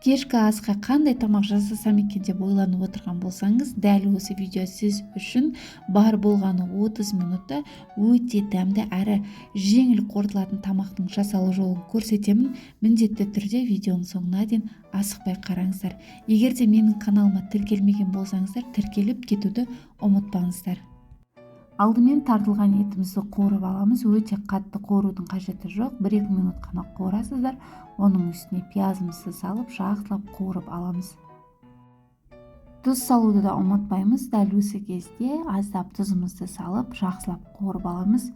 Кешкі асқа қандай тамақ жасасам екен деп ойланып отырған болсаңыз, дәл осы видео сіз үшін. Бар болғаны 30 минутта өте дәмді әрі жеңіл қорытылатын тамақтың жасалу жолын көрсетемін. Міндетті түрде видеоның соңына дейін асықпай қараңыздар. Егер де менің каналыма тіркелмеген болсаңыздар, тіркеліп кетуді ұмытпаңыздар. Алдымен тартылған етімізді қуырып аламыз. Өте қатты қуырудың қажеті жоқ. 1-2 минут қана қуырасыздар. Оның үстіне пиязымызды салып, жақсылап қуырып аламыз. Тұз салуды да ұмытпаймыз. Дәл осы кезде аздап тұзымызды салып, жақсылап қуырып аламыз.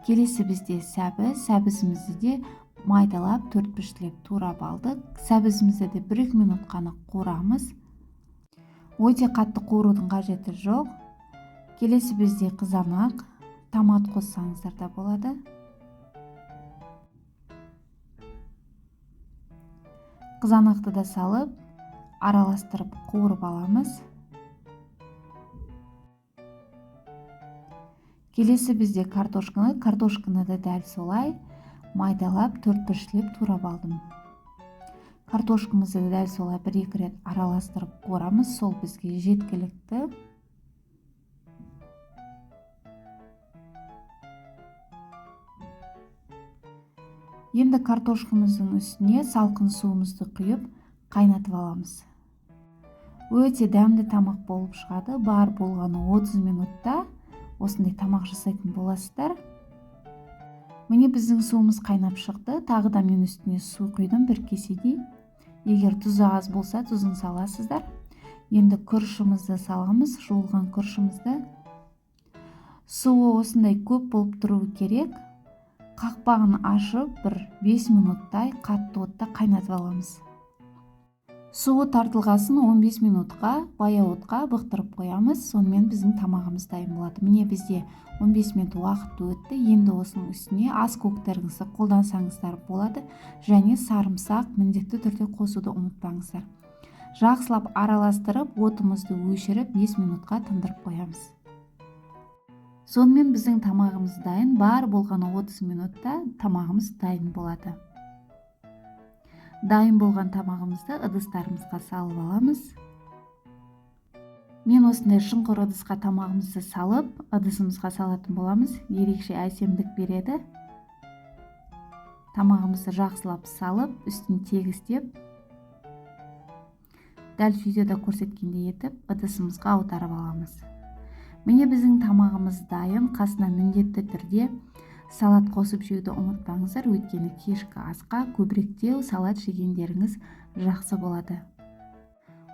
Келесі бізде сәбіз. Сәбізімізді де майдалап, төрт бұрыштылап турап алдық. Сәбізімізді де 1-2 минут қана қуырамыз. Өте қатты қуырудың қажеті жоқ. Келесі бізде қызанақ, томат қоссаңыздар да болады. Қызанақты да салып, араластырып қуырып аламыз. Келесі бізде картошканы, картошканы да дәл солай майдалап, төрт бұрыштылап турап алдым. Картошкамызды да дәл солай 1-2 рет араластырып қуырамыз, сол бізге жеткілікті. Енді картошкамыздың үстіне салқын суымызды құйып, қайнатып аламыз. Өте дәмді тамақ болып шығады. Бар болғаны 30 минутта осындай тамақ жасайтын боласыздар. Міне, біздің суымыз қайнап шықты. Тағы да мен үстіне су құйдым бір кеседей. Егер тұзы аз болса, тұзын саласыздар. Енді күрішімізді саламыз, жуылған күрішімізді. Суы осындай көп болып тұруы керек. Қақпағын ашып, бір 5 минуттай қатты отта қайнатып аламыз. Суы тартылғасын 15 минутқа баяу отқа бұқтырып қоямыз. Сонымен біздің тамағымыз дайын болады. Міне, бізде 15 минут уақыт өтті. Енді осының үстіне ас көктеріңізді қолдансаңыздар болады және сарымсақ міндетті түрде қосуды ұмытпаңыздар. Жақсылап араластырып, отымызды өшіріп, 5 минутқа тындырып қоямыз. Сонымен біздің тамағымыз дайын. Бар болғаны 30 минутта тамағымыз дайын болады. Дайын болған тамағымызды ыдыстарымызға салып аламыз. Мен осындай шұңқыр ыдысқа тамағымызды салып, ыдысымызға салатын боламыз. Ерекше әсемдік береді. Тамағымызды жақсылап салып, үстін тегістеп, дәл видеода көрсеткендей етіп, ыдысымызға аударып аламыз. Міне, біздің тамағымыз дайын. Қасына міндетті түрде салат қосып жеуді ұмытпаңыздар, өйткені кешкі асқа көбіректеу салат жегендеріңіз жақсы болады.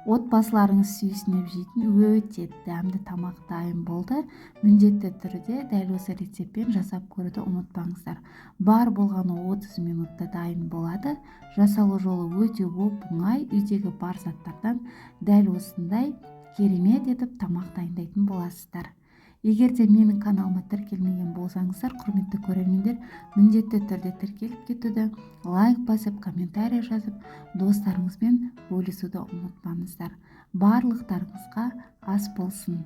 Отбасыларыңыз сүйсініп жейтін өте дәмді тамақ дайын болды. Міндетті түрде дәл осы рецептпен жасап көруді ұмытпаңыздар. Бар болғаны 30 минутта дайын болады. Жасалу жолы өте оп-оңай. Үйдегі бар заттардан дәл осындай керемет етіп тамақ дайындайтын боласыздар. Егер де менің каналыма тіркелмеген болсаңыздар, құрметті көрермендер, міндетті түрде тіркеліп кетуді, лайк басып, комментарий жазып, достарыңызбен бөлісуді ұмытпаңыздар. Барлықтарыңызға ас болсын.